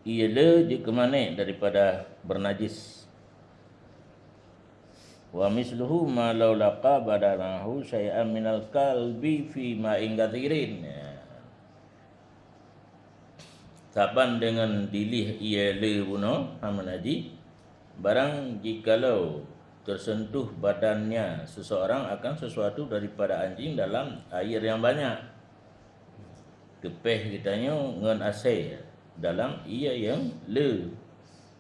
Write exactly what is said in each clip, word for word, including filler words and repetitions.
Ié le jeuet keu manéh daripada beunajis. Wa misluhu ma law laqa badanahu syai'an minal kalbi fi ma'in katsirin. Ya. Saban deungon dilih ié le bunoe hana najis, barang jikalau tersentuh badannya seseorang akan sesuatu daripada anjing dalam air yang banyak. Teupéh geutanyoe ngon asèe dalam ié nyang le,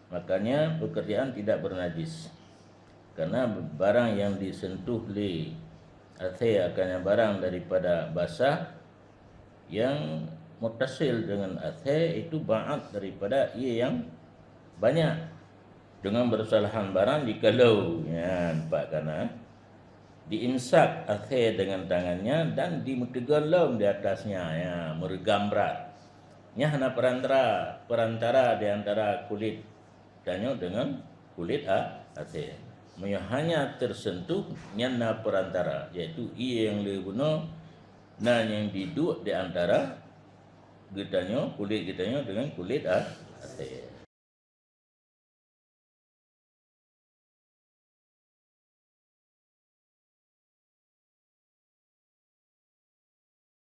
makanya pekerjaan tidak bernajis. Karena barang yang disentuh lé asèe akan barang daripada basah yang mutasil dengan asèe itu ba'at daripada ié yang banyak. Dengan bersalahan barang jikalau, nyan pat kana, diimsak asèe dengan tangannya dan dimeuteugon lom di atasnya, ya, meureugam brat. Nyan hana perantara, perantara di antara kulét tanyoe dengan kulét a-, asèe. Meunyoe hanya tersentuh, nyan na perantara, yaitu ié nyang le bunoe na nyang diduek di antara geutanyoe, kulét geutanyoe dengan kulét a-, asèe.